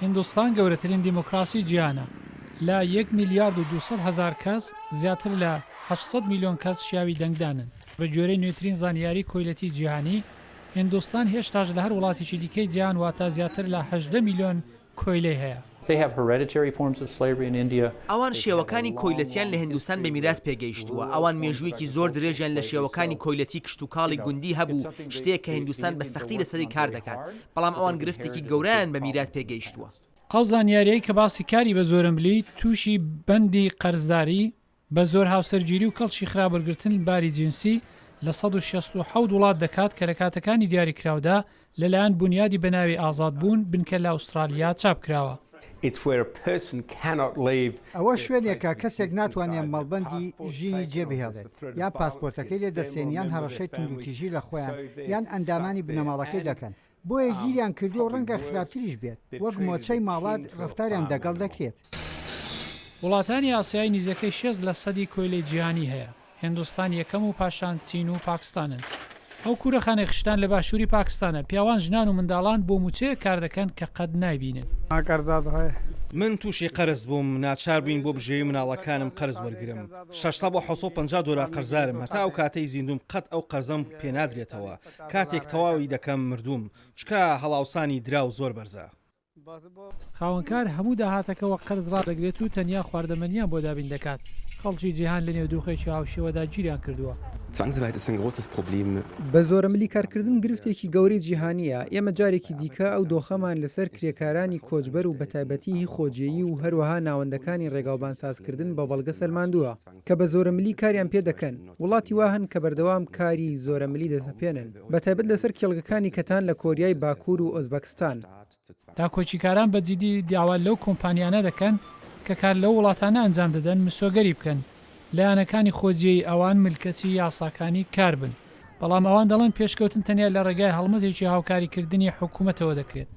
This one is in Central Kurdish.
هیندستان گەورەترین دیموکراسی جیهانە، لە یەک میلیارد و 200 هەزار کەس، زیاتر لە 800 میلیۆن کەس شیاوی دەنگدانن. بە گوێرەی نوێترین زانیاری کۆیلەتی جیهانی، هیندستان هێشتاش لە هەر وڵاتێکی دیکەی جیهان واتە زیاتر لە 18 میلیۆن کۆیلەی هەیە. ئەوان شێوەکانی کۆیلەتیان لە هیندستان بە میرات پێگەیشتووە، ئەوان مێژوویەکی زۆر درێژیان لە شێوەکانی کۆیلەتی کشتوکاڵی گوندی هەبوو، شتێک کە هیندستان بە سەختی لەسەری کار دەکات، بەڵام ئەوان گرفتێکی گەورەیان بە میرات پێگەیشتووە. ئەو زانیارییەی کە باسی کاری بە زۆرەملی، تووشی بەندی قەرزداری، بە زۆر هاوسەرگیری و کەڵکی خراپ وەرگرتن باری جنسی لە 167 وڵات دەکات کە لە کاتەکانی دیاریکراودا لەلایەن بونیادی بەناوی ئازادبوون بنکە لە ئوسترالیا چاپ کراوە. ئەوە شوێنێکە کەسێک ناتوانێ مەڵبەندی ژینی جێبهێڵێت، یان پاسپۆرتەکەی لێ دەسێن یان هەڕەشەی توندوتیژی لە خۆیان یان ئەندامانی بنەماڵەکەی دەکەن، بۆیە گیریان کردووە و ڕەنگە خراپتریش بێت، وەک مۆچەی ماڵات ڕەفتاریان دەگەڵ دەکرێت. وڵاتانی ئاسیایی نیزەکەی 60 لە سەدی کۆیلەی جیهانی هەیە، هێندوستان یەکەم و پاشان چین و پاکستانن. ئەو کوورەخانەی خشتان لە باشووری پاکستانە، پیاوان، ژنان و منداڵان بۆ مووچەیەک کار دەکەن کە قەت نایبینن. من تووشی قەرز بووم، ناچار بووین بۆ بژێوی مناڵەکانم قەرز وەرگرم. 600 بۆ 750 دۆلار قەرزارم، هەتا ئەو کاتەی زیندووم قەت ئەو قەرزەم پێنادرێتەوە. کاتێک تەواوی دەکەم مردووم، چونکە هەڵاوسانی دراو زۆر بەرزە. خاوەنکار هەموو داهاتەکە وەک قەرز ڕادەگرێت و تەنیا خواردەمەنیان بۆ دابین دەکات. خەڵکی جیهان لەنێو دۆخێکی هاوشێوەدا گیریان کردووە. بە زۆرەملی کارکردن گرفتێکی گەورەی جیهانییە، ئێمە جارێکی دیکە ئەو دۆخەمان لەسەر کرێکارانی کۆچبەر و بەتایبەتی هی خۆجێیی و هەروەها ناوەندەکانی ڕێگاوبانسازکردن بە بەڵگە سەلماندووە کە بە زۆرەملی کاریان پێ دەکەن، وڵاتی وا هەن کە بەردەوام کاری زۆرەملی دەسەپێنن، بەتایبەت لەسەر کێڵگەکانی کەتان لە کۆریای باکوور و ئۆزبەکستان. داکۆکیکاران بە جیدی داوا لەو کۆمپانیانە دەکەن کە کار لەو وڵاتانە ئەنجام دەدەن مسۆگەری بکەن لایەنەکانی خۆجێی ئەوان ملکەچی یاساکانی کار بن، بەڵام ئەوان دەڵێن پێشکەوتن تەنیا لە ڕێگای هەڵمەتێکی هاوکاریکردنی حکومەتەوە دەکرێت.